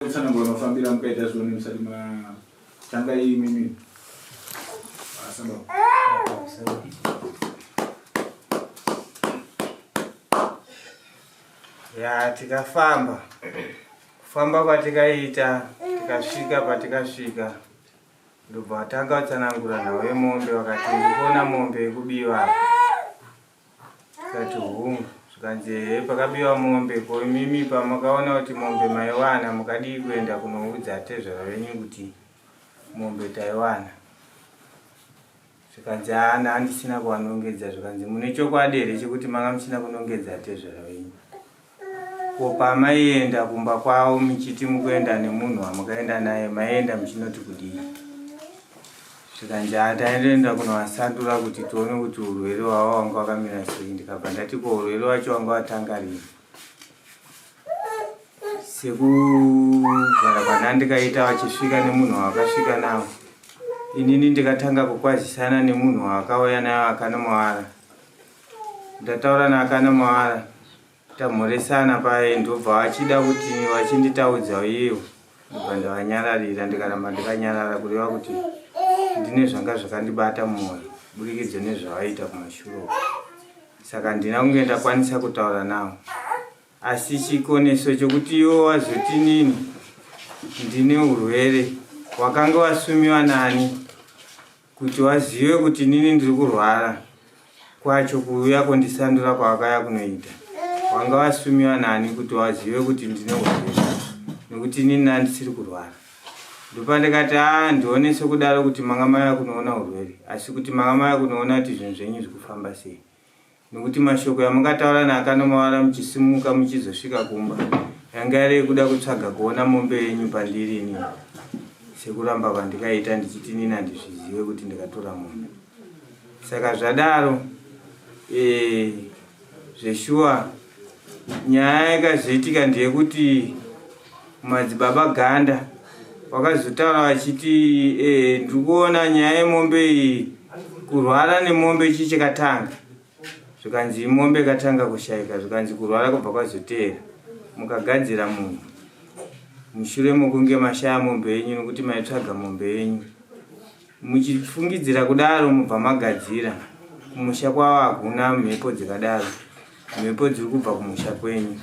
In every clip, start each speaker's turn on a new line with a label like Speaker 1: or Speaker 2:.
Speaker 1: Tsanangura mafambiro amukaita zvione musati matanga imimi. Asamba.
Speaker 2: Ya tikafamba. Kufamba kwatikaita tikasvika patikasvika ndobva vatanga kutsanangura nhau yemombe vakati ndikuona mombe yekubiwa apa. Tikati hungu zvikanzi ehe pakabiwa mombe ko imimi pamakaona kuti mombe maiwana mukadii kuenda kunoudza tezvara venyu kuti mombe taiwana zvikanzi haana andisina kuvanongedza zvikanzi mune chokwadi here chekuti manga musina kunongedza tezvara venyu ko pamaienda kumba kwavo muchiti mukuenda nemunhu wamukaenda naye maienda muchinoti kudii zvikanzi taendoenda kunovasandura kuti tione kuti urwere hwavo wanga wakamira sei ndikabva ndati ko urwere wacho wanga watanga rini sekugara kwanandikaita vachisvika nemunhu wavakasvika nawo inini ndikatanga kukwazisana nemunhu waakauya nayo akanomawara ndataura naakanomawara tamhoresana paye ndobva vachida kuti vachinditaudza ivo ndobva ndavanyararira ndikaramba ndikanyarara kureva kuti ndine zvanga zvakandibata mumwoyo kuburikidza nezvavaita kumashure uko saka handina kunge ndakwanisa kutaura navo asi chikoneso chokuti ivo wazoti nini ndine urwere wakanga wasumiwa nani kuti wazive kuti nini ndiri kurwara kwacho kuuya kundisandura kwawakaya kunoita wanga wasumiwa nani kuti wazive kuti ndine urwere nekuti inini nandisiri kurwara ndopandikati a ndione sekudaro kuti manga maya kunoona urwere asi kuti manga maya kunoona kuti zvinhu zvenyu zvikufamba sei Nokuti mashoko yamukataura naakanomawara muchisimuka muchizosvika kumba yanga yari yekuda kutsvaga kuona mombe yenyu pandiri inini sekuramba kwandikaita ndichiti inini handizvizive kuti ndikatora mombe saka zvadaro e, zveshuwa nyaya yakazoitika ndeyekuti madzibaba ganda wakazotaura vachiti e, ndiri kuona nyaya yemombe iyi kurwara nemombe chii chakatanga zvikanzi mombe ikatanga kushaika zvikanzi kurwara kubva kwazoteera mukagadzira munhu mushure mokunge mashaya mombe yenyu nokuti maitsvaga mombe yenyu Muchifungidzira kudaro mubva magadzira. Kumusha kwavo hakuna mhepo dzakadaro. Mhepo dziri kubva kumusha kwenyu.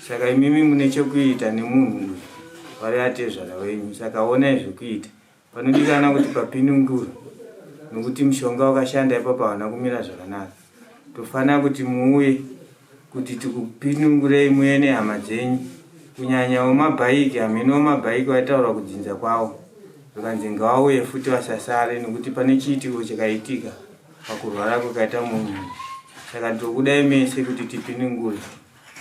Speaker 2: Saka imimi mune chekuita nemunhu uyu vari atezvara wenyu. Saka onai zvekuita. Panodikana kuti papinungurwe nokuti mushonga wakashanda ipapo hauna kumira zvakanaka. Tofanira kuti muuye kuti tikupinungurei muye nehama dzenyu kunyanya wemabhaiki hameno wemabhaiki vaitaura kudzinza kwavo zvikanzi ngavauye futi vasasare nekuti pane chiitiko chakaitika pakurwara kwakaita munhu saka tokudai mese kuti tipinungure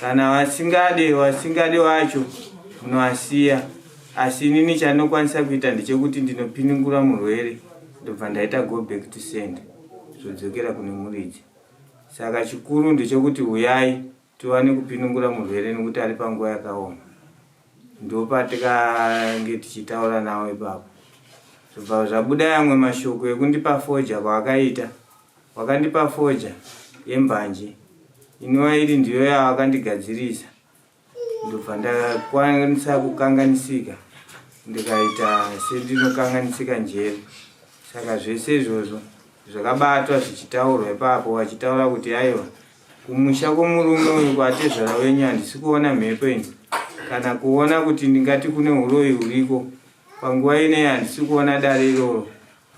Speaker 2: kana vasingade vasingade wacho munovasiya asi inini chandinokwanisa kuita ndechekuti ndinopinungura murwere ndobva ndaita go back to send zvodzokera kune muridzi Saka chikuru ndechekuti huyai tiwane kupinungura murwere nekuti ari panguva yakaoma. Ndopatikange tichitaura nawo ipapo. Zvobva zvabuda yamwe mashoko ekundipa foja kwaakaita. Wakandipa foja yembanje inova iri ndiyo yawakandigadzirisa. Ndobva ndakwanisa kukanganisika ndikaita sendinokanganisika njere. Saka zvese izvozvo zvakabatwa zvichitaurwa ipapo vachitaura kuti aiwa kumusha kwomurume uyu kwatezvara wenyu handisi kuona mhepo ini kana kuona kuti ndingati kune uroyi huriko panguva ineyi handisi kuona dare iroro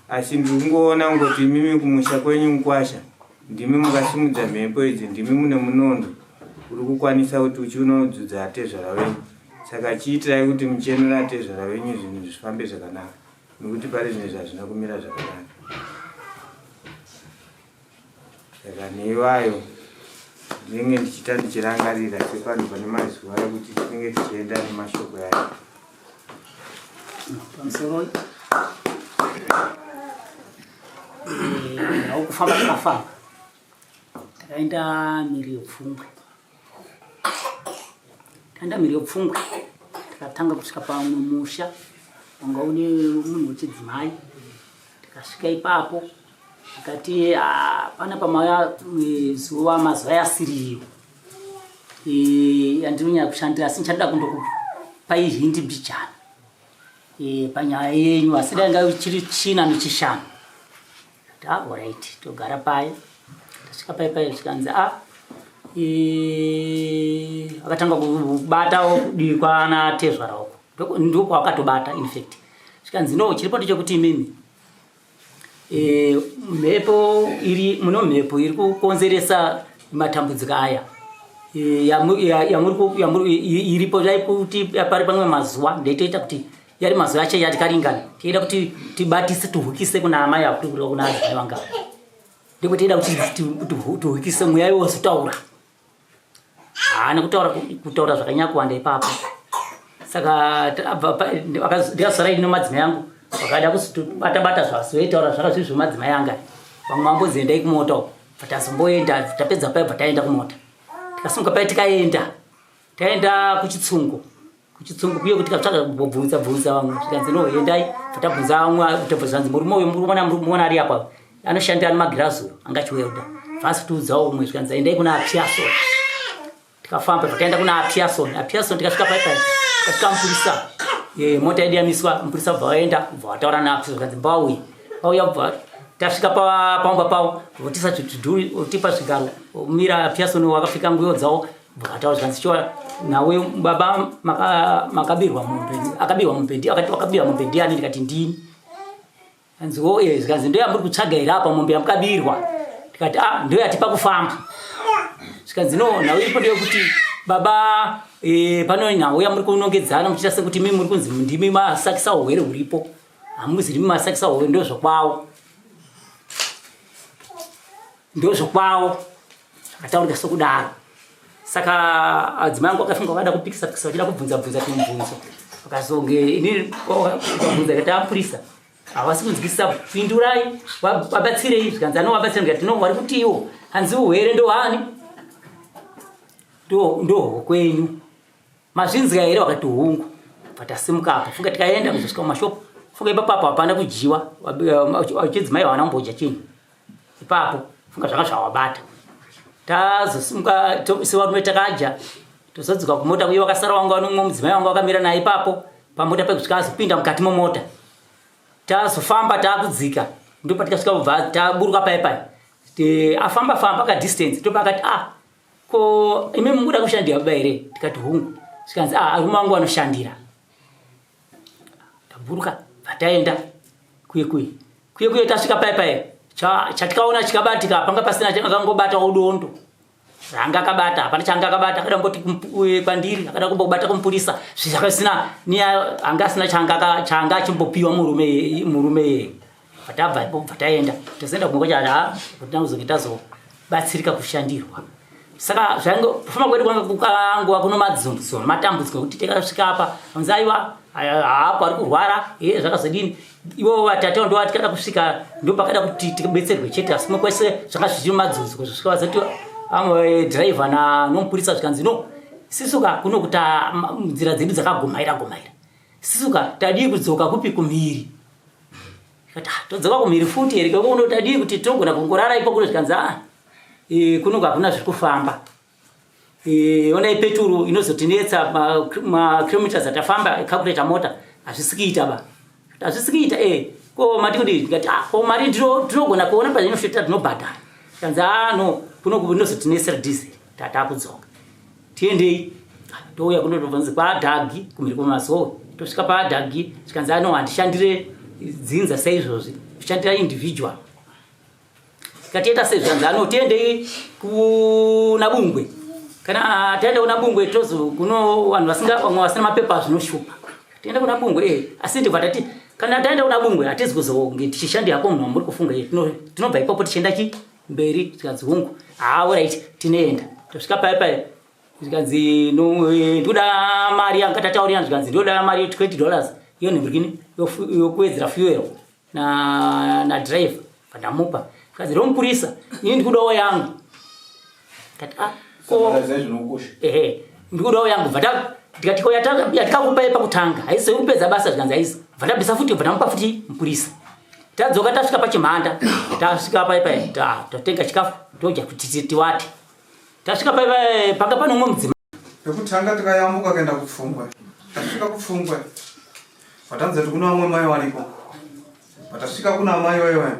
Speaker 2: asi ndiri kungoona kungoti imimi kumusha kwenyu mukwasha Ndimi mukasimudza mhepo idzi, ndimi mune munondo uri kukwanisa kuti uchiunodzudza atezvara venyu. Saka chiitirai kuti muchenure atezvara venyu zvinhu zvifambe zvakanaka, nekuti pari zvino izvi hazvina kumira zvakanaka. Saka neiwayo ndinenge ndichiita ndichirangarira sepanhu pane mazuva ekuti tinenge tichienda nemashoko yayo.
Speaker 3: Pamusoro kufamba takafamba takaenda mhiri yopfungwe taenda mhiri yopfungwe tikatanga kusvika pamwe musha wanga une munhu wechidzimai tikasvika ipapo akati ah, pana pamauya eh, zuva mazuva yasiriyo eh, yandinonyanya kushandira asi ndichada kundokupai hindi mbijana eh, panyaya yenyu asi danga chiri china nechishanu ah, orit togara paye tasvika paye paye zvikanzi a ah, akatanga kubata kudikwa natezvara uko ndokwakatobata infact zvikanzi no chiripo ndechekuti imimi e, mhepo iri muno mhepo iri kukonzeresa matambudziko aya e, iripo kuti pari pamwe mazuva ndaitoita kuti yari mazuva acho yatikaringana tiida kuti tibatise tuhukise kuna amai akuri kureva kuna adzimai vanga ndiko tiida kuti tuhukise mweya iwo wazotaura haana kutaura kutaura zvakanyanya kuwanda ipapo saka ndikazosara ini nomadzimai angu vakada kuzotobata bata zvazoitaura zvaka zviri zvemadzimai anga vamwe vambonzi endai kumota uko tazomboenda tapedza paye bva taenda kumota tikasimuka paye tikaenda taenda kuchitsungo kuchitsungo kuye kuti tikatsvaga kubvunza bvunza vamwe zvikanzi no endai tabvunza vamwe tabvunza zvanzi murume uyu murume muona ari apa anoshandira nemagirazi uyu anga achiwelda vasi tiudzawo umwe zvikanzi endai kuna apiason tikafamba takaenda kuna apiason apiason tikasvika paipai tikasvika mupurisa eh, mota yedu yamiswa mupurisa bva vaenda bva vataura naapiason zvikanzi mbauyi vauya bva tasvika paumba pavo votisa zvidhuri votipa zvigaro mira apiason wakapfeka nguyo dzawo Vakataura zvikanzi shuwa nawe baba makabirwa mombe akabirwa mombe ndi akati wakabirwa mombe ndiani ndikati ndini anzi wo eh zvikanzi ndo yamuri kutsvaga here apa mombe yamukabirwa ndikati ah ndo yatipa kufamba zvikanzi no nhau iripo ndeyekuti baba eh, pano nhau yamuri kunongedzana muchiita sekuti imi muri kunzi ndimi masakisa hurwere huripo hamuzi ndimi masakisa hurwere ndozvokwawo ndozvokwawo zvakataurika sokudaro saka adzimai angu akafunga vakada kupikisa pikisa vachida kubvunza bvunza tumubvunzo vakazonge ini vakabvunza ikati apurisa havasi kunzwisisa pindurai vabatsirei zvikanzi anovabatsira ndikati no vari kutiwo hanzi uhere ndohani ndohokwenyu mazvinzwa here vakati hungu patasimuka apa funga tikaenda kuzosvika mumashopu funga ipapo hapana kudyiwa vachidzimai havana kumbodya chinhu ipapo funga zvanga zvawabata tazosimuka sevarume takadya tozodzoka kumota uye wakasara wanga vanomwe mudzimai wanga wakamira naye ipapo pamota pekusvika azopinda mukati momota tazofamba takudzika ndopatikasvika kubva taburuka paye paye afamba famba kadistance ndopaakati ah ko imi mukuda kushandira baba here tikati hungu zvikanzi ah arume wangu anoshandira taburuka bvataenda kuye kuye kuye kuye tasvika paye paye chatikaona chikabatika panga pasina akangobata udondo ranga akabata hapana changa akabata akada kumboti kwandiri akada kumbobata kumupurisa zvisina anga asina changa achimbopiwa murume murume yeye bvatabva ipo bvataenda tazoenda kumwe kwacho haa kuti takuzonge tazobatsirika kushandirwa saka zvainge kufamba kwedu kwanga kukanguva kuno madzumbudzo matambudziko ekuti tikasvika apa anzi aiwa haapo ari kurwara e zvakazodini ivo vatata ndo vatikada kusvika ndo pakada kuti tibetserwe chete asi kumwe kwese zvanga zvichiri madzumbudzo kuzosvika vazoti dhiraivha nomupurisa zvikanzi no sisuka kuno kuti nzira dzedu dzakagomaira gomaira sisuka tadii kudzoka kupi kumhiri Tikati ah, todzoka kumhiri futi here kekuno tadii kuti togona kungorara ipo kuno zvikanzi ah e, kuno hakuna zviri kufamba. E, onai peturu inozotinetsa makilometers ma atafamba calculator mota hazvisi kuita ba. Hazvisi kuita eh ko mati kudii ndikati ah ko mari ndinogona kuona painoshota tinobhadhara. Zvikanzi ah no kuno kunozotinetsera diesel tatakudzoka. Tiendei touya kuno tobvanzi kwaadhagi kumhiri kwemazowe tosvika paadhagi zvikanzi ano handishandire dzinza saizvozvi kushandira individual Tikatiita sei zvikanzi ano tiendei kuna Bungwe. Kana taenda kuna Bungwe tozo kuno vanhu vasinga vamwe vasina mapepa zvinoshupa. Tiende kuna Bungwe eh asi ndibva tati kana taenda kuna Bungwe hatizi kuzonge tichishandira ko munhu wamuri kufunga eh tinobva ipapo tichienda chi mberi tikanzi hungu. Ah alright tinoenda. Tosvika paya paya zvikanzi no eh, ndoda mari yanga tataurirana zvikanzi ndoda mari ye 20 dollars iyo nhimburikini yokuwedzera fuel na na driver pandamupa zvikanzi romupurisa ini ndikudawo yangu kati ah ko ehe ndikudawo yangu bva ndikati ko yatikakupai pakutanga haisi yekupedza basa zvikanzi haisi bva ndabvisa futi bva ndamupa futi mupurisa tadzoka tasvika pachimhanda tasvika paipai tatenga chikafu todya kuti tiwate tasvika paipai panga pane umwe mudzimai
Speaker 4: pekutanga tikayambuka kuenda kupfungwe tasvika kupfungwe patanzi kuti kuna vamwe mai variko patasvika kuna mai vaiva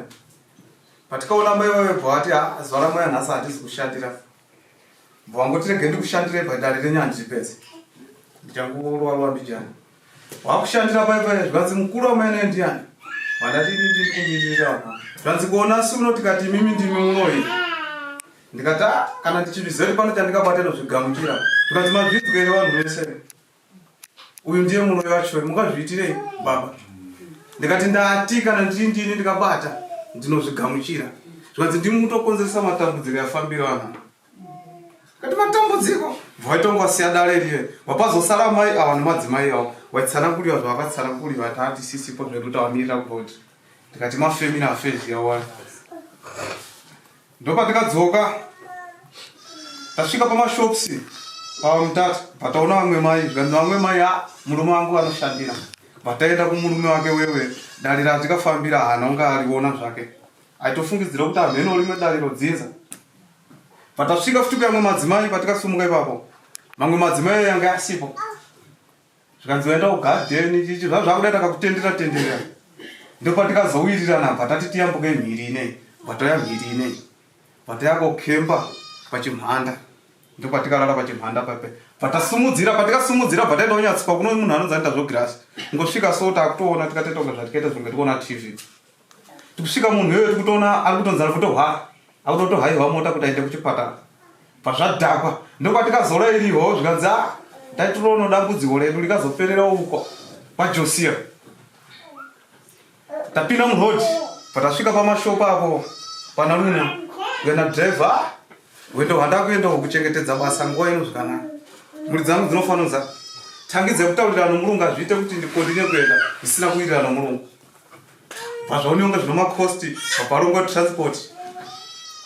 Speaker 4: patikaona mai vaiva bva vati ah, zuva ramai nhasi handisi kushandira bva vangoti rege ndikushandire padare renyu handipedze ndichangorwa mbijana wakushandira pai pai zvikanzi mukuru wamai ndiani vandati ini ndiri kumirira zvanzi kuona suno tikati imimi ndimi muroyi ndikati ah, kana ndichizvizeri pano chandikabata ndozvigamuchira zvikanzi mazvinzwa here vanhu vese uyu ndiye muroyi wacho mungazviitirei baba ndikati ndati kana ndiri ndini ndikabata ndinozvigamuchira zvikanzi ndimi mutokonzeresa matambudziko yafambira vanhu kati matambudziko vaitongwasiya dare riye wapazosara mai ava nemadzimai avo waitsananguriwa zvavakatsananguriwa taati sisipo zvedu tawamirira kuboti ndikati mafemina affairs yawani ndopatikadzoka tasvika pamashops pamutata pataona vamwe mai zvikanzi vamwe mai a murume wangu anoshandira pataenda kumurume wake wewe dare ratikafambira haana kunge ariona zvake aitofungidzira kuti hamheno rimwe dare rodzinza patasvika futi kuyamwe madzimai patikasumuka ipapo mamwe madzimai yanga asipo zvikanzi waenda kugadheni chichi zvaa zvakuda takakutendera tenderera ndopatikazowirirana bva tati tiyambuke mhiri inei bva tauya mhiri inei bva tayakokemba pachimhanda ndopatikarara pachimhanda pape bva tasumudzira patikasumudzira bva taenda kunyatsikwa kuno munhu anonzi anoita zvogirasi ngosvika so takutoona tikatoita kunge zvatikaita zvinge tikuona tv tikusvika munhu iyoyo tikutoona ari kutonzi ari kutohwara akutotohaiwa mota kuti aende kuchipatara pazvadhakwa ndopatikazorairiwawo zvikanzi a ah, ndaitoroona dambudziko redu rikazoperera uko kwajosia tapinda muroad patasvika pamashopa apo pana luna kuenda driver ah, rwendo rwandakuenda kuchengetedza basa nguva ino zvakanaka mhuri dzangu dzinofanira tangidze kutaurirana nomurungu hazviite kuti ndikondine kuenda zvisina kuwirirana nomurungu pazvaonionga zvino macost paparongwa transport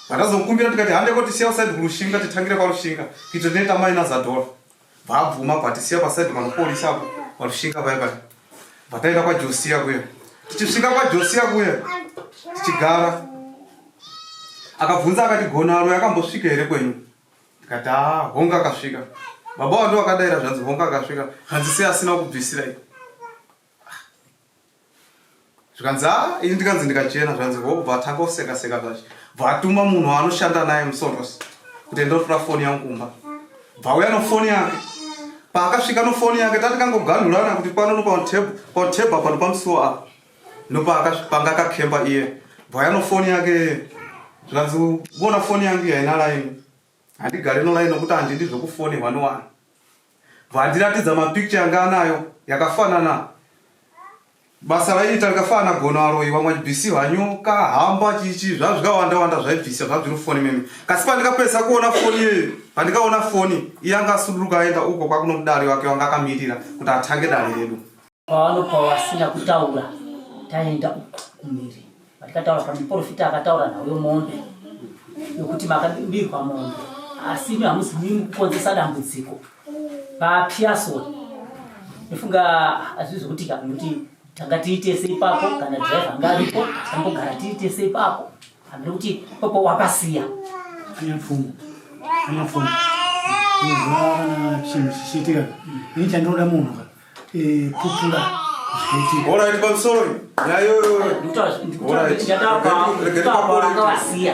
Speaker 4: pandazokumbira ndikati hande koti siya usaidi kurushinga titangire parushinga kuitira tinoita mai nazadhora bvaabvuma bvatisiya pasaidi panopolisa apo parushinga paya paya bvataenda kwajosiya kuya tichisvika kwajosiya kuya tichigara akabvunza akati gonaro yakambosvika here kwenyu ndikati haa honga akasvika baba wando wakadaira zvanzi honga akasvika zvanzi sei asina kubvisira i zvikanzi a ini ndikanzi ndikachena zvikanzi ho bva atanga kuseka seka zvacho bva atuma munhu waanoshanda naye musoros kuti enda otora foni yangu kumba bva uya nofoni yake paakasvika nofoni yake tatikangoganhurana kuti pano nopatebha pano pamusuwo apa ndopanga akakemba iye bva uya nofoni yake zvikanzi vona foni yangu iyi haina laini handigare nolaini nokuti handidi zvekufonehwa nowana Vandiratidza mapicture anga anayo yakafanana basa raiita rikafanana gono aroiwa mwachibvisiwa nyoka hamba chichi zvazvikawanda wanda zvaibvisa zvazviri foni meme kasi pandikapedzisa kuona foni iyeyo pandikaona foni iye anga asuduruka aenda uko kwakunomudare wake wanga akamirira kuti atange dare redu
Speaker 3: pavanopa vasina kutaura taenda uko kumhiri vatikataura pamuprofita akataura nhau yomombe yokuti makabirwa mombe asi imi hamuzi mimi kukonzesa dambudziko papiason ndofunga hazvii zvekuti kakuti tanga tiri tese ipapo kana driver anga aripo tambogara tiri tese ipapo hamene kuti ipapo wapasiya
Speaker 5: anyapfumo anyapfumo unoziva kana chinhu chichiitika ini chandinoda munhu ka Eh, pupura zvakaitika.
Speaker 4: Alright, pamusoro nyaya iyoyo.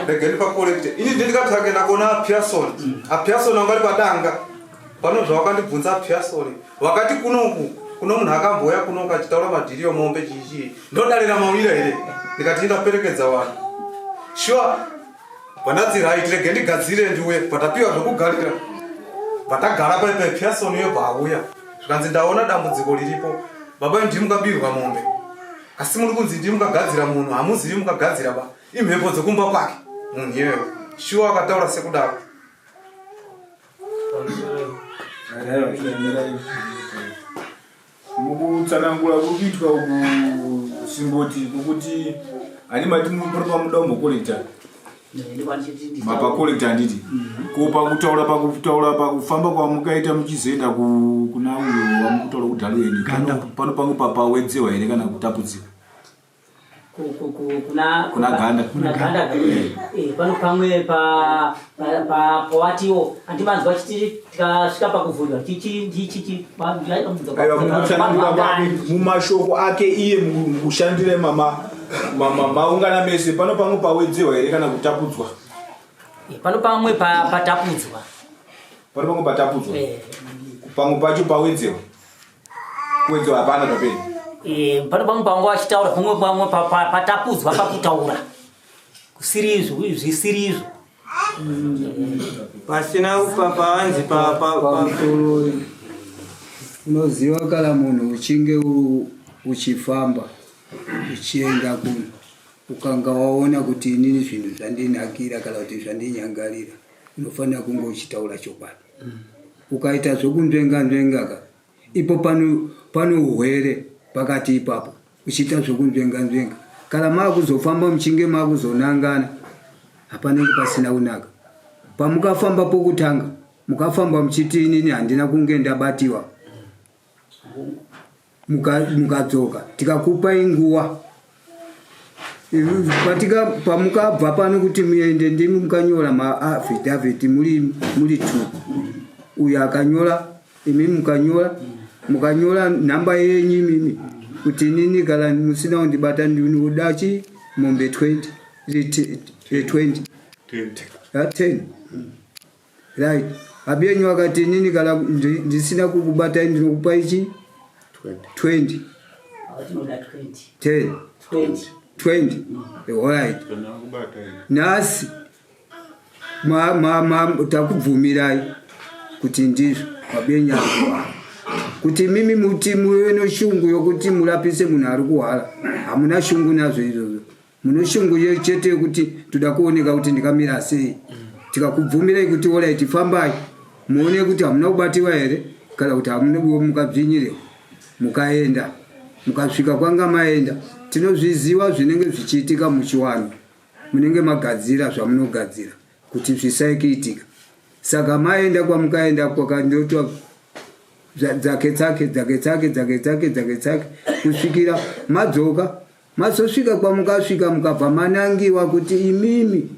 Speaker 4: Regeni pacorrect. Ini ndikatanga ndakuona Pearson. Apearson anga ari padanga. Pano zvawakandibvunza Pearson. Wakati kunoku kuno munhu akambouya kunoku achitaura madhiri omombe chichii. Ndodarira mawira here? Ndikati ndaperekedza vanhu. Sure. Pandanzi right, rege ndigadzire ndiuye. Patapiwa zvekugarira, patagara paipai, Pearson yobva auya, zvikanzi ndaona dambudziko riripo baba, ndimi mukabirwa mombe, asi muri kunzi ndimi mukagadzira munhu, hamuzivi mukagadzira ba, imhepo dzekumba kwake munhu iyoyo. Shuwa akataura sekudaro.
Speaker 1: Mukutsanangura kuri kuitwa uku, simboti kukuti hani mati muri pamuda kumbokolekta mapakolekta, handiti? Ko pakutaura, pakutaura, pakufamba kwamukaita muchizoenda kuna uyo wamukutaura kudhalueni, pano pangu papawedzewa here kana kutapudzika?
Speaker 3: Kuna
Speaker 1: Kuna Ganda.
Speaker 3: Kuna Ganda. Pano pamwe pawatiwo andimanzwa chiti tikasvika pakuvhurwa chichi chichi.
Speaker 1: Aiwa, mukutsanangura kwake, mumashoko ake iye, mukushandira maungana mese, pano pamwe pawedzewa here kana kutapudzwa?
Speaker 3: Pano pamwe patapudzwa.
Speaker 1: Pano pamwe patapudzwa. Pamwe pacho pawedzewa? Kuwedzewa hapana zvapeni.
Speaker 3: Pano pamwe panga vachitaura, pamwe pamwe patapudzwa pakutaura kusiri izvo, zvisiri izvo.
Speaker 2: Pasina pavanzi
Speaker 6: Pamusoro, unoziva kana munhu uchinge uchifamba uchienda kuno, ukanga waona kuti inini zvinhu zvandinakira kana kuti zvandinyangarira, unofanira kunge uchitaura chokwadi. Ukaita zvokunzvenga nzvenga ka, ipo pano urwere pakati ipapo. Uchiita zvokunzvenga nzvenga, kana maakuzofamba muchinge maakuzonangana, hapanenge pasina kunaka. Pamukafamba pokutanga, mukafamba muchiti inini handina kunge ndabatiwa, mukadzoka, tikakupai nguva pamukabva pano kuti muende, ndimi mukanyora maaffidavit muri two, uyo akanyora, imi mukanyora nhamba yenyu imimi kuti inini kana musina kundibata ndinoda chi mombe 20, 20, 10, right? Abiyenyu akati inini kana ndisina kukubatai ndinokupa ichi 20.
Speaker 3: Tinoda 20.
Speaker 6: 10.
Speaker 3: 20.
Speaker 6: 20, alright. Nhasi takubvumirai kuti ndizvo mabenyu ari kuhwara, kuti mimi muti muve neshungu yokuti murapise munhu ari kuhwara, hamuna shungu nazvo izvozvo. Muno shungu chete yekuti toda kuoneka kuti ndikamira sei. Tikakubvumirai kuti alright, fambai muone kuti hamuna kubatiwa here kana kuti hamuna mukadzvinyirewo, mukaenda, mukasvika kwanga maenda, tinozviziva zvinenge zvichiitika muchiwano, munenge magadzira zvamunogadzira kuti zvisaikiitika. Saka maenda kwamukaenda kwakandotwa dzake tsake dzake tsake dzake tsake dzake tsake kusvikira madzoka. Mazosvika kwamukasvika, mukabva manangiwa kuti imimi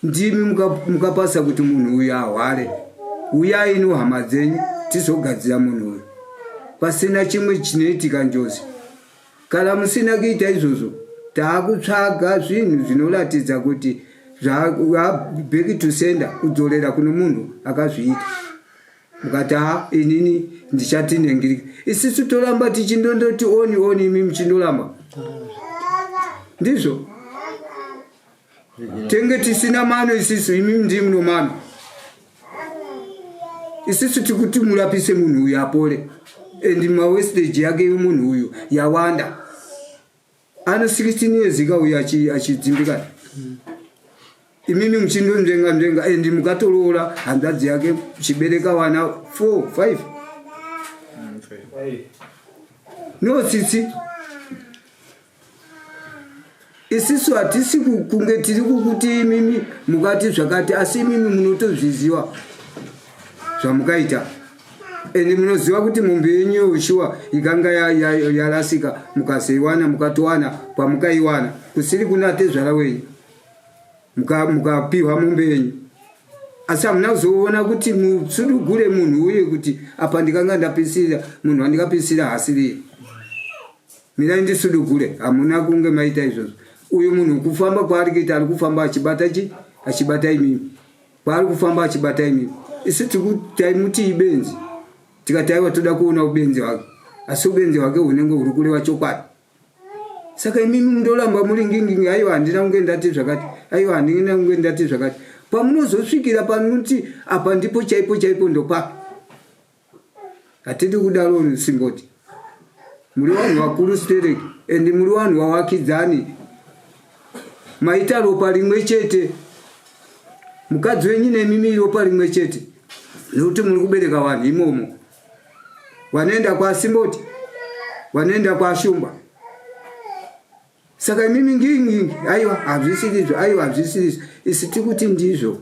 Speaker 6: ndimi mukapasa kuti munhu uyu ahware. Uyai nohama dzenyu tizogadzira munhu uyu pasina chimwe chinoitika, njozi. Kana musina kuita izvozvo, taakutsvaga zvinhu zvinoratidza kuti back to sender, kudzorera kuno munhu akazviita. Mukati ha, inini ndichatinengirika, isisu toramba tichindondoti oni oni, imi muchindoramba ndizvo, tenge tisina mano isisu, imi ndimi muno mano. Isisu tikuti murapise munhu uyu apore, and mawastage yake munhu uyu yawanda. Ano 16 years ka uyu achidzimbikana, imimi muchindonzvenga nzvenga, and mukatoroora hanzvadzi yake, muchibereka vana 4, 5. No tsitsi. Isisu hatisi kunge tiri kukuti imimi mukati zvakati, asi imimi munotozviziva zvamukaita, ende munoziva kuti mombe yenyu shuwa ikanga yarasika, mukazoiwana, mukatowana kwamukaiwana kusiri kuna tezvara wenyu, mukapiwa mombe yenyu, asi hamuna kuzoona kuti musudugure munhu uye kuti apa ndikanga ndapisira munhu wandikapisira hasiriye, mirai ndisudugure. Hamuna kunge maita izvozvo. Uyu munhu kufamba kwaari kuita, ari kufamba achibata chi achibata imimi, kwaari kufamba achibata imimi. Isu taimuti ibenzi, tikati aiwa, toda kuona ubenzi hwake, asi ubenzi hwake hunenge huri kureva chokwadi. Saka imimi mundoramba muri ngingingi, aiwa, handina kunge ndati zvakati, aiwa, handina kunge ndati zvakati. Pamunozosvikira panoti apa ndipo chaipo chaipo ndopapi. Hatidi kudaro Simboti. Muri vanhu vakuru stereki and muri vanhu vavakidzani. Maita ropa rimwe chete. Mukadzi wenyu nemimi ropa rimwe chete. Nekuti muri kubereka vanhu imomo. Vanoenda kwaSimboti, vanoenda kwaShumba. Saka imimi ngingingi, aiwa hazvisirizvo, aiwa hazvisirizvo. Isu tikuti ndizvo.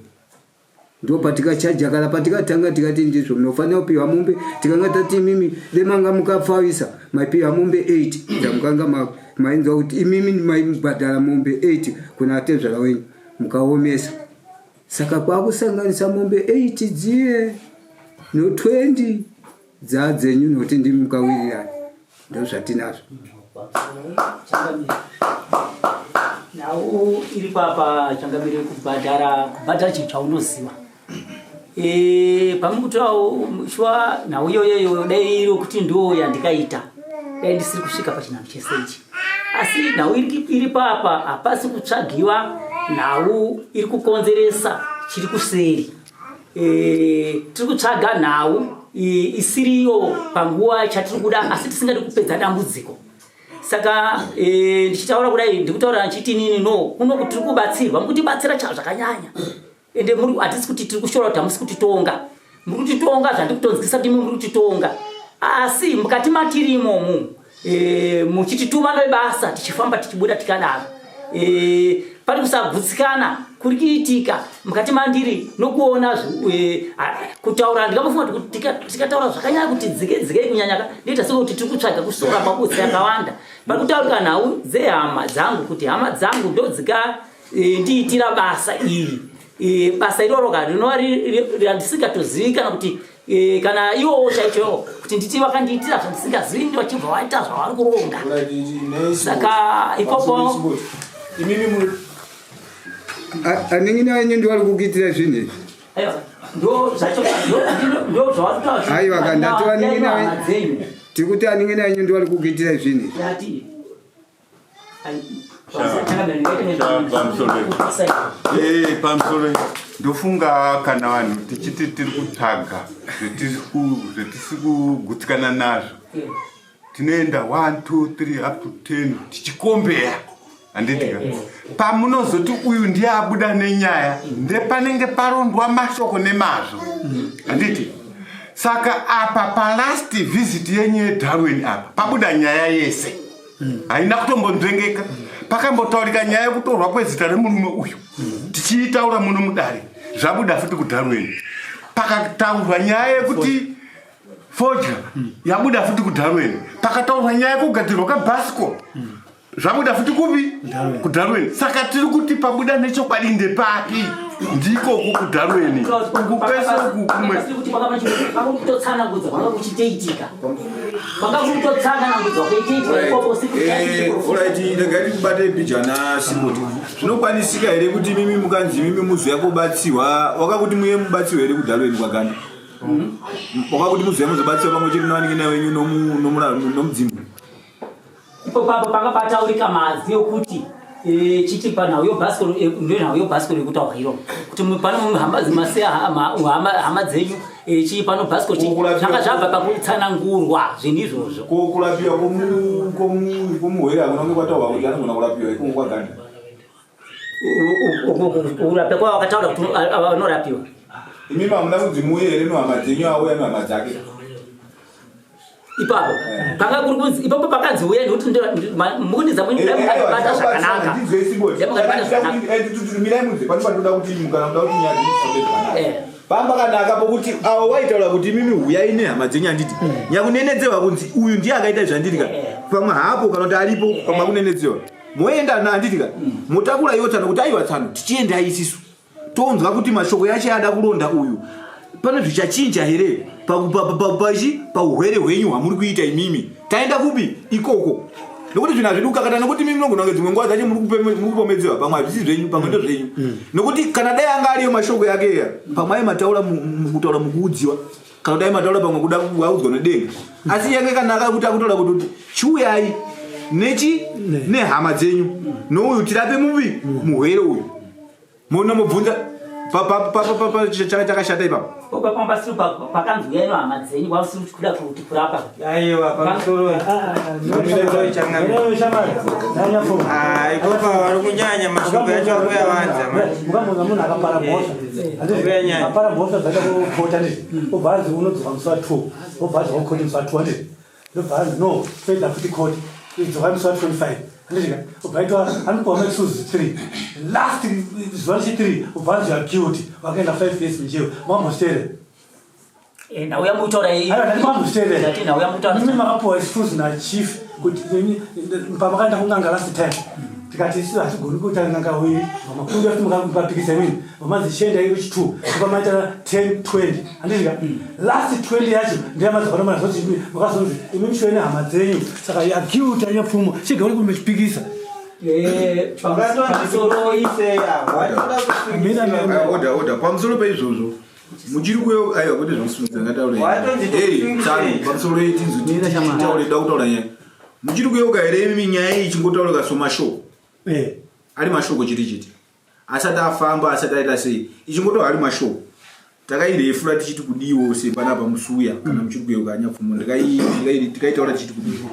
Speaker 6: Ndopatikachaja kana patikatanga tikati ndizvo munofanira kupiwa mombe tikanga tati imimi demanga mukapfavisa maipiwa mombe 8 dzamukanga mainzwa kuti imimi maibhadhara mombe 8 kuna atezvara wenyu mukaomesa saka kwakusanganisa mombe 8 dziye no 20 dzadzenyu nokuti ndimi mukawirirana ndozvatinazvo
Speaker 3: nhau iri papa changamire kubhadhara kubhadhara chinhu chaunoziva e, pamukutawo shuwa nhau iyoyoyo dai iri kuti ndo yandikaita dai ndisiri kusvika pachinhanho chese ichi asi nhau iri papa hapasi kutsvagiwa nhau iri kukonzeresa chiri kuseri e, tiri kutsvaga nhau isiriyo panguva chatiri kuda asi tisingadi kupedza dambudziko saka e, ndichitaura kudai ndikutaura ndichiti nini no kuno tiri kubatsirwa mukutibatsira zvakanyanya ende muri hatisi kuti tiri kushora kuti hamusi kutitonga muri kutitonga zvandikutonzwisa kuti imi muri kutitonga asi mukati matiri imomu e, muchitituma nebasa tichifamba tichibuda tikadaro e, pari kusagutsikana kuri kuitika mukati mandiri nokuona e, kutaura ndingambofunga kuti tikataura zvakanyanya kuti dzike dzikei kunyanya ndoita sekuti tiri kutsvaga kusora mabutsi akawanda pari kutaurika nhau dzehama dzangu kuti hama dzangu ndodzika e, ndiitira basa iri e, basa iroro ka rinova randisingatozivi kana kuti e, kana iwowo chaichowo kuti nditi vakandiitira zvandisingazivi ndi vachibva vaita zvavari kuronga saka ipopo
Speaker 6: anin'ina venyu ndivari kukuitira zvinhu izvi aiwa ka ndati vanin'ina venyu tiri kuti anin'ina venyu ndivari kukuitira zvinhu izvi
Speaker 7: Eh, pamusoro ndofunga kana vanhu tichiti tiri kutsvaga zvetisi kugutsikana nazvo tinoenda 1 2 3 up to 10 tichikombeya handiti ka pamunozoti uyu ndiye abuda nenyaya ndepanenge parondwa mashoko nemazvo handiti saka apa palast visit yenyu yedarwin apa pabuda nyaya yese haina kutombonzvengeka pakambotaurika nyaya yekutorwa kwezita remurume uyu tichiitaura muno mudare zvabuda futi kudarwin pakataurwa nyaya yekuti fodya yabuda futi kudarwin pakataurwa nyaya yekugadzirwa kwebhasikoro zvabuda futi kupi kudarweni saka tiri kuti pabuda nechokwadi ndepapi ndikoko kudarweni uku kwese uku kumwe
Speaker 1: regai tikubate bhijana simboti zvinokwanisika here kuti mimi mukanzi mimi muzoya kobatsiwa wakakuti muye mubatsiwe here kudarweni kwaganda wakakuti muzoya muzobatsiwa pamwe chete nevanin'ina venyu nomudzimu
Speaker 3: Ipo papo panga pataurika mazwi okuti eh, chiti panhau yobhasikoro eh, ndonhau yobhasikoro yekutaura iro kuti pano hama masiya hama dzenyu eh, chii pano bhasikoro chii zvanga zvabva pakutsanangurwa zvinhu izvozvo
Speaker 1: ko kurapiwa kwomuhwere hakuna kunge kwataurwa kuti anogona kurapiwa ikoko kwaganda
Speaker 3: Kurapwa kwavo vakataura kuti vanorapiwa.
Speaker 1: Imi hamuna kunzi muuye here nehama dzenyu auya nehama dzake?
Speaker 3: Ipapo eh. panga kuri kunzi ipapo pakanzi uya nekuti mukundiza mwenyu dai mukatibata zvakanaka.
Speaker 1: Mirai munze pane panoda kuti mukana muda kuti nyaya dzifambe zvakanaka. Eh. Pamba kanaka pokuti avo waitaura kuti imimi huyai nehama dzenyu handiti hmm. nyakunenedzewa kunzi uyu ndiye akaita zvandiri ka eh. pamwe hapo kana kuti aripo pamwe akunenedzewa. Moenda na handiti ka motakura iwo tsano kuti aiwa tsano tichienda isisu tonzwa kuti mashoko yacho ada kuronda uyu pane zvichachinja here pachi pauhwere hwenyu hwamuri kuita imimi taenda kupi ikoko nokuti zvinhu hazvidi kukakata nokuti mimi munogona kunge dzimwe nguva dzacho muri kupomedzewa pamwe hazvisi zvenyu pamwe ndo zvenyu mm. nokuti kana dai anga ariyo mashoko yake iya pamwe ai mataura mukutaura mukuudziwa kana dai mataura pamwe kuda kuaudzwa nedenga asi yange kanaka kuti akutaura kuti kuti chiuyai nechi nehama dzenyu nouyu tirape muvi muhwere uyu mona mobvunza Chakashata ipapo.
Speaker 3: Popa pamba siri pakanzi uyai nehama dzenyu kwausiri kuda kuti kurapa.
Speaker 2: Aiwa pamusoro. Pamusoro changamire. Ah, ipopa vari kunyanya mashoko acho akuyawanza manje.
Speaker 5: Mukamboza munhu akapara mhosva.
Speaker 2: Kunyanya.
Speaker 5: Apara mhosva dzaita kukota ndizvo. Obva anzi unodzoka musi wa 2. Obva adzoka kukoti musi wa 2 handizvo. Ndobva anzi no, pedza futi koti. Idzoka musi wa 25. Handizvo. Obva aitwa anopiwa maexcuse 3. Last zuva rechi 3 obva anzi you are guilty. Wakaenda 5 years mujeri. Mambotere.
Speaker 3: Nauya mutaura iyi.
Speaker 5: Aiwa ndati mambotere.
Speaker 3: Ndati nauya mutaura.
Speaker 5: Mimi makapiwa excuse na chief kuti pamakaenda kun'anga last time. Tikati isu hatigoni kuita n'anga uyi makundi futi mukapikisa imini vamanzi chienda iri chi2 pamaita 10 20 handiti ka last 20 yacho ndeyamadzakana mana zoti makazonzi imi mushure nehama dzenyu saka you are guilty anyapfumo chega uri kumechipikisa.
Speaker 2: Pamusoro iseya. Vanoda kusungisa.
Speaker 1: Order, order. Pamusoro peizvozvo muchiri kuyo aiwa kwete zvekusungisa ngataure.
Speaker 2: Watonzi
Speaker 1: Hey,
Speaker 2: tokusungisa.
Speaker 1: tsano, pamusoro yetinzwi titaure da kutaura nyaya. Muchiri kuyeuka here imi nyaya iyi ichingotaurika somashoko? Ari mashoko chete chete. Asati afamba asati aita sei. Ichingotaura ari mashoko. Takairefura tichiti kudiwo sepanapa musuya kana muchiri kuyeuka anyapfumo tikaitaura tichiti kudiwo.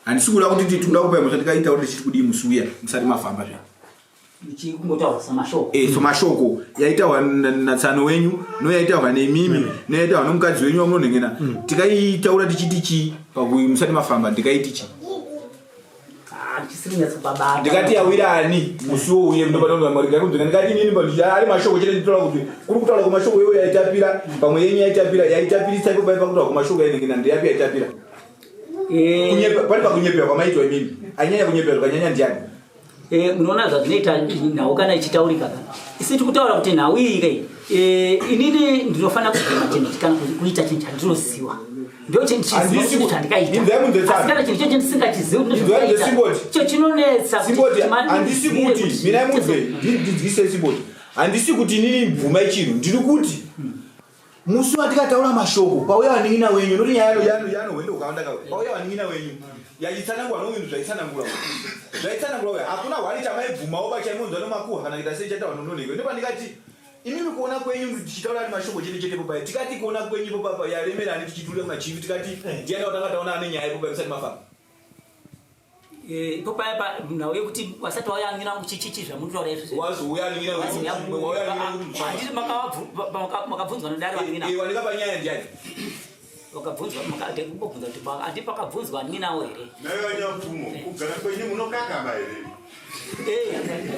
Speaker 1: Handisi kuda kuti tinoda kupa mhosva tikaitaura tichiti kudii musuya musati mafamba zve.
Speaker 3: Chikungotaura samashoko.
Speaker 1: So mashoko yaitaurwa natsano wenyu noyaitaurwa nemimi noyaitaurwa nomukadzi wenyu wamunonhengena tikaitaura tichiti chii pakuti musati mafamba ndikaiti chii?
Speaker 3: Ah, chisiri kunyatsobabata.
Speaker 1: Ndikati yawirani musiwo uye ndopanoarikunzvika ndikati inini ari mashoko chete nditaura kuti kuri kutaura kwemashoko iwo yaitapira pamwe yenyu yaitapira yaitapirisa ipo pai pakutaura kwemashoko yainhengena ndeyapi yaitapira? Pari pakunyepera kwamaitwa imimi anyanya kunyepera zvakanyanya ndiani?
Speaker 3: Munoona zvazvinoita nhau kana ichitaurika kana isi tiri kutaura kuti nhau iyi kai inini ndinofanira kubvuma chinhu kana kuita chinhu chandinoziva ndo chinhu
Speaker 1: Handisi
Speaker 3: chiziva chandikaita
Speaker 1: Inzwai munzwe
Speaker 3: asi kana chinhu checho ndisingachizivi kuti
Speaker 1: Inzwai munzwe
Speaker 3: ndozvandikaita
Speaker 1: Simboti.
Speaker 3: cho chinonetsa kuti
Speaker 1: Simboti, handisi
Speaker 3: timanidzire
Speaker 1: kuti
Speaker 3: kuti
Speaker 1: mirai munzwe ndidzwise Simboti, handisi kuti inini bvumai chinhu, ndiri kuti musi watikataura mashoko pauya vanin'ina wenyu noti nyaya yanohwendo hwakawanda kawe pauya vanin'ina wenyu yachitsanangura nounhu zvaitsanangura zvaitsanangura uya hakuna hwani chamaibvumawo bachaimonzwa nomakuhwa kana kuita sei chataura nononeko ndopandikati imimi kuona kwenyu tichitaura ari mashoko chete chete popaya tikati kuona kwenyu popapa yaremerani tichiturira kuna chivi tikati ndiani watanga taona ane nyaya ipopa musati mafamba.
Speaker 3: Ipo paya pa nhau yekuti wasati wauya angu chichichi zvamunotaura izvo.
Speaker 1: Wazouya anin'ina wenyu wauya anin'ina wenyu.
Speaker 3: Handiti makabvunzwa nodare vanin'ina?
Speaker 1: Wanika panyaya ndiani?
Speaker 3: Wakabvunzwa ndikumbobvunza kuti handi pakabvunzwa anin'inawo here?
Speaker 7: Nayo anyapfumo kugara kwenyu munokakama here?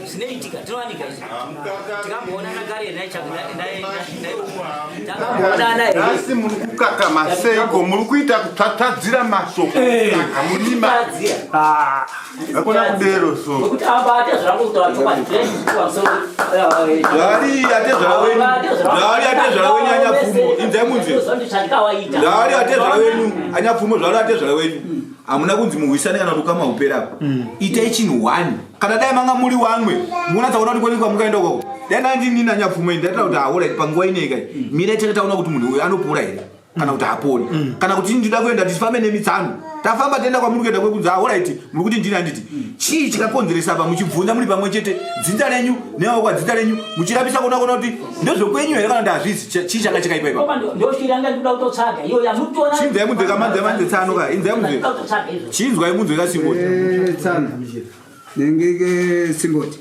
Speaker 3: Zvinoitika tinowanika izvi. Tikamboonana kare
Speaker 7: Nhasi muri kukakama seiko? Muri kuita kutsvatsvadzira mashoko murima hakuna kudero so.
Speaker 3: Nokuti amba atezvara kutaura chokwadi
Speaker 1: Zvaari atezvara wenyu. Zvaari atezvara wenyu anyapfumo. Inzai munzwe.
Speaker 3: Chandikawaita.
Speaker 1: Zvaari atezvara wenyu anyapfumo zvaari atezvara wenyu. Hamuna kunzi muhwisane kana kuti ukama hupera apa. Itai chinhu one. Kana dai manga muri wamwe munatsa kuona kuti kwenyu kwamukaenda ukoko. Dai ndanga ndini anyapfumo ini ndaitaura kuti haora panguva ineyi kai. Mirai tete taona kuti munhu uyu anopora here kana kuti hapori. Kana kuti ndinoda kuenda tifambe nemitsano. Tafamba tienda kwamuri kuenda kwekunzi alright muri kuti ndini handiti. Chii chikakonzeresa apa muchibvunza muri pamwe chete dzinza renyu neavo kwadzinza renyu muchirapisa kuona kuona kuti ndezvekwenyu here kana kuti hazvizi chii changa chakaipa ipapo.
Speaker 3: Ndoshiranga ndikuda kutotsvaga iyo yamutoona.
Speaker 1: Chinzwai munzwe kamanzi amanzi tsano ka inzwai munzwe.
Speaker 3: Ndikuda kutotsvaga izvo.
Speaker 1: Chinzwai munzwe ka Simboti.
Speaker 6: Tsano nengeke Simboti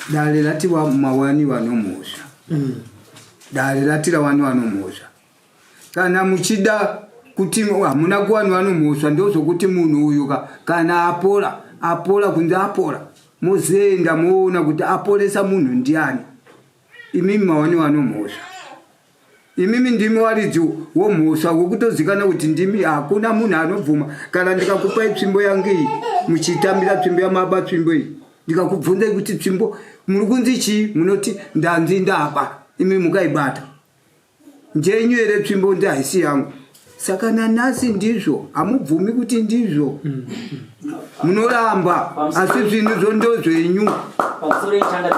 Speaker 6: dare rati mawaniwa nomhosva dare rati rawaniwa nomhosva kana muchida kuti hamuna kuwaniwa nomhosva ndozvokuti munhu uyu kana apora apora kunze apora mozoenda moona kuti aporesa munhu ndiani. Imimi mawaniwa nomhosva imimi ndimi waridzi womhosva wekutozikana kuti ndimi hakuna munhu anobvuma. Kana ndikakupai tsvimbo yangu iyi muchitambira tsvimbo yamaba tsvimbo iyi ndikakubvunzai kuti tsvimbo muri kunzi chii munoti ndanzi ndaba imi mukaibata njenyu here tsvimbo ndi haisi yangu. Saka nanhasi ndizvo hamubvumi kuti ndizvo munoramba asi zvinhu zvondozvenyu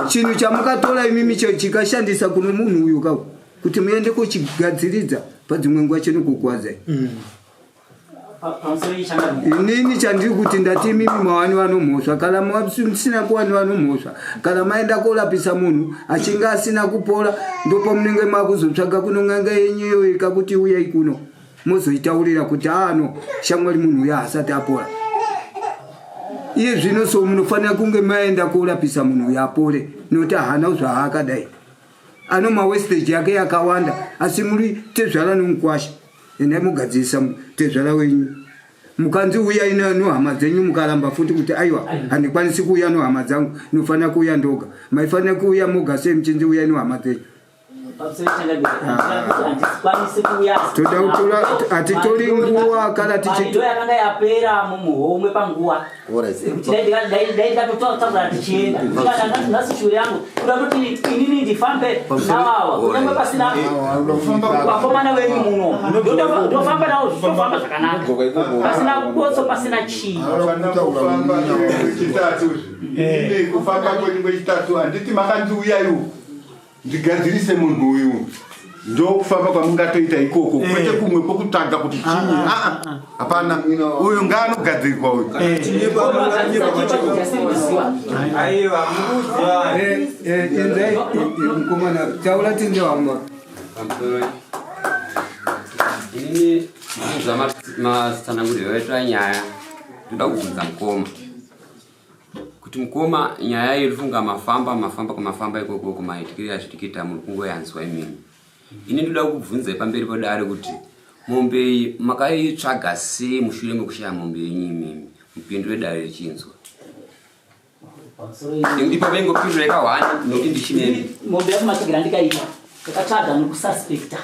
Speaker 6: chinhu chamukatora imimi chikashandisa kuno munhu uyu ka kuti muende kuchigadziridza padzimwe nguva chinokukwadzai. Inini chandiri kuti ndati imimi mawani vanomhosva kana musina kuwani vanomhosva kana maenda korapisa munhu achinge asina kupora ndopamunenge makuzotsvaga kuno n'anga yenyu iyoyo ikakuti uyai kuno mozoitaurira kuti ano shamwari munhu uya asati apora iye zvino so munofanira kunge maenda korapisa munhu uyo apore nokuti haana zvaakadai ano mawestage yake yakawanda asi muri tezvara nomukwasha endai mugadzirisa tezvara wenyu mukanzi uyai nohama dzenyu mukaramba futi kuti aiwa handikwanisi kuuya nohama dzangu ndinofanira kuuya ndoga maifanira kuuya moga sei muchinzi uyai nohama dzenyu toda kutora hatitori nguva kana tichi
Speaker 3: yakanga yapera mumuhomwe panguva kuti dai ndatotaura tichienda nhasi shure yangu kuda kuti inini ndifambe navawa kunyange pasina vakomana venyu muno ndofamba navo zvitofamba zvakanaka pasina botso pasina chii
Speaker 7: kufamba kwenyu kwechitatu handiti makandiuyayo ndigadzirise munhu uyu ndokufamba kwamungatoita ikoko eh. kwete kumwe kwokutsvaga kuti chinyi ah, ah, ah, hapana uyu ngaanogadzirwa uyu
Speaker 6: mukomana taura tinze wamba
Speaker 8: inini ndinzwa matsananguriro aitwa nyaya ndoda kubvunza mukoma kuti mukoma nyaya iri funga mafamba mafamba kwamafamba ikoko kumaitikire azvitikiita muri kungoyanzwa imimi ini ndoda kubvunzai pamberi pedare kuti mombe iyi makaitsvaga sei mushure mekushaya mombe yenyu imimi mupindure dare richinzwa ipo vaingopindura ikahwani nokuti ndichinemi
Speaker 3: mombe yacho matsvagira ndikaita ndakatsvaga nokususpecta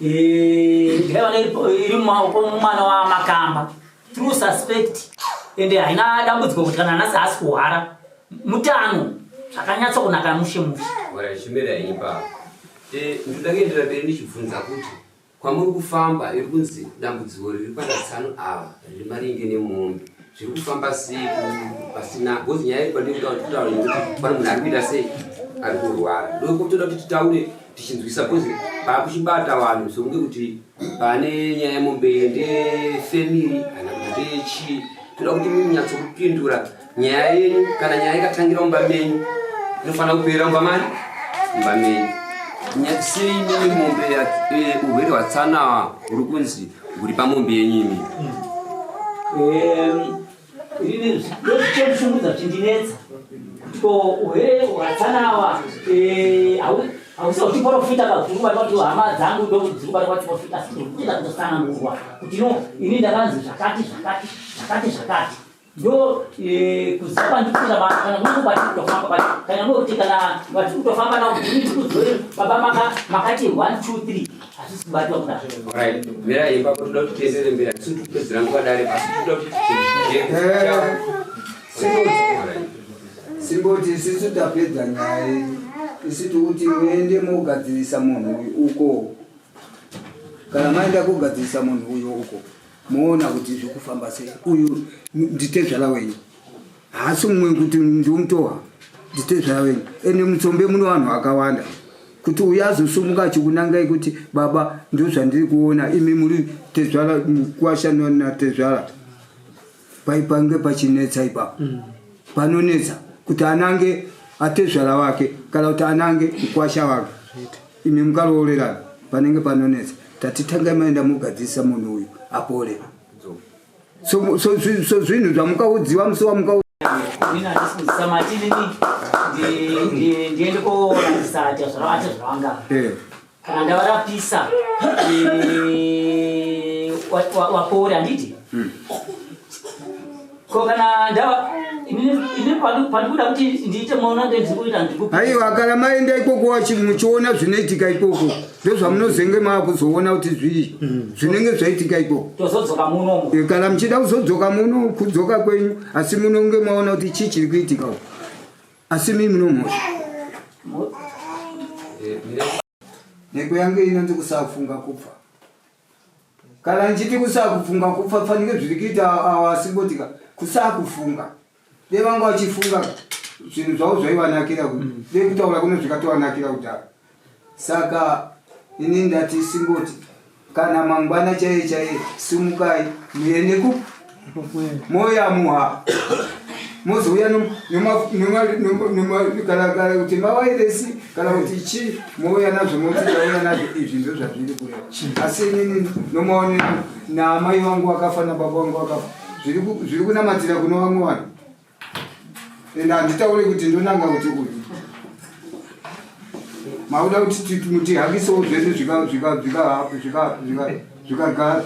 Speaker 3: eh, ndikaiwana iri mumaoko mumwana wamakamba True suspect ende haina dambudziko kuti kana nhasi haasi kuhwara mutano zvakanyatso kunaka mushe mushe.
Speaker 8: Ora chimera yenyu pa. Eh ndoda kuendera mberi ndichibvunza kuti kwamuri kufamba iri kunzi dambudziko riri panatsano ava riri maringe nemombe zviri kufamba sei pasina because nyaya iri pandiri kutaura kutaura nekuti pane munhu ari kuita sei ari kurwara ndokutoda kuti titaure tichinzwisa because pakuchibata vanhu sokunge kuti pane nyaya yemombe ndefemiri kana kuti ndechii toda kuti munyatsokupindura nyaya yenyu kana nyaya ikatangira mumba menyu inofanira kuperera mumba mani mumba menyu sei mimi mombe eh, urwere hwatsana huri kunzi huri pamombe yenyu imi
Speaker 3: ndozvichemshungudza zvindinetsa kuti ko urwere hwatsanawa eh, hausi uchiprofita kazviri kubata kuti hama dzangu ndodziri kubata kwachiprofita asi ndikuita kutotsanangurwa kuti no ini ndakanzi zvakati zvakati zvakati zvakati ndo eh, kuziva kwandikuita kana mungu kwatiri kutofamba kwacho kana muri kuti kana vatiri kutofamba navo kuti ndikudzore baba makati 1 2 3 hazvisi kubatwa kudaro
Speaker 8: Right. Mira ipapo toda kuti tiendere mberi hatisi kuti kupedzera nguva dare asi toda kuti
Speaker 6: eh, Simboti isisu tapedza nyaya yedu isu tikuti muende mogadzirisa munhu uyu uko kana maenda kogadzirisa munhu uyo uko moona kuti zvikufamba sei uyu nditezvara wenyu haasi mumwe kuti ndimutoha nditezvara wenyu ende mutsombe muno vanhu vakawanda kuti uyu azosumuka achikunangai kuti baba ndozvandiri kuona imi muri tezvara mukwasha natezvara paipange pachinetsa ipapo mm. panonetsa kuti anange atezvara wake kana kuti anange mukwasha wake imi mukaroorerana panenge panonetsa tati tangai maenda mugadzirisa munhu uyu apore so zvinhu zvamukaudziwa musi wamuka
Speaker 3: ndiende korapisa atezvara eh. kana ndavarapisa eh, wapore handiti hmm. ko kana ndava ini pandikuda kuti ndiite maona ndiri kuita
Speaker 6: aiwa kana maenda ikoko muchiona zvinoitika ikoko ndozvamunozenge maakuzoona kuti zvii hmm. zvinenge zvaitika ikoko
Speaker 3: tozodzoka muno
Speaker 6: eh, kana muchida kuzodzoka muno kudzoka kwenyu asi munonge maona kuti chii chiri kuitika uko asi mii munomhosva nheko yange inonzi kusafunga kupfa kana ndichiti kusakufunga kupfa fanike zviri kuita awa asingotika kusakufunga dei vanga vachifunga zvinhu zvavo zvaivanakira mm. dei kutaura kuno zvikatovanakira kudhara saka ini ndati singoti Kana mangwana chaiye chaiye simukai muende ku moyamuha mozouya kana kuti mawairesi kana kuti chii mouya nazvo moti tauya nazvo izvi ndo zvazviri kureva asi inini nomaonero naamai vangu vakafa nababa vangu vakafa zviri kunamatira kuno vamwe vanhu ende handitaure kuti ndonanga kuti uyu makuda kuti mutihakisewo zvese zvikagara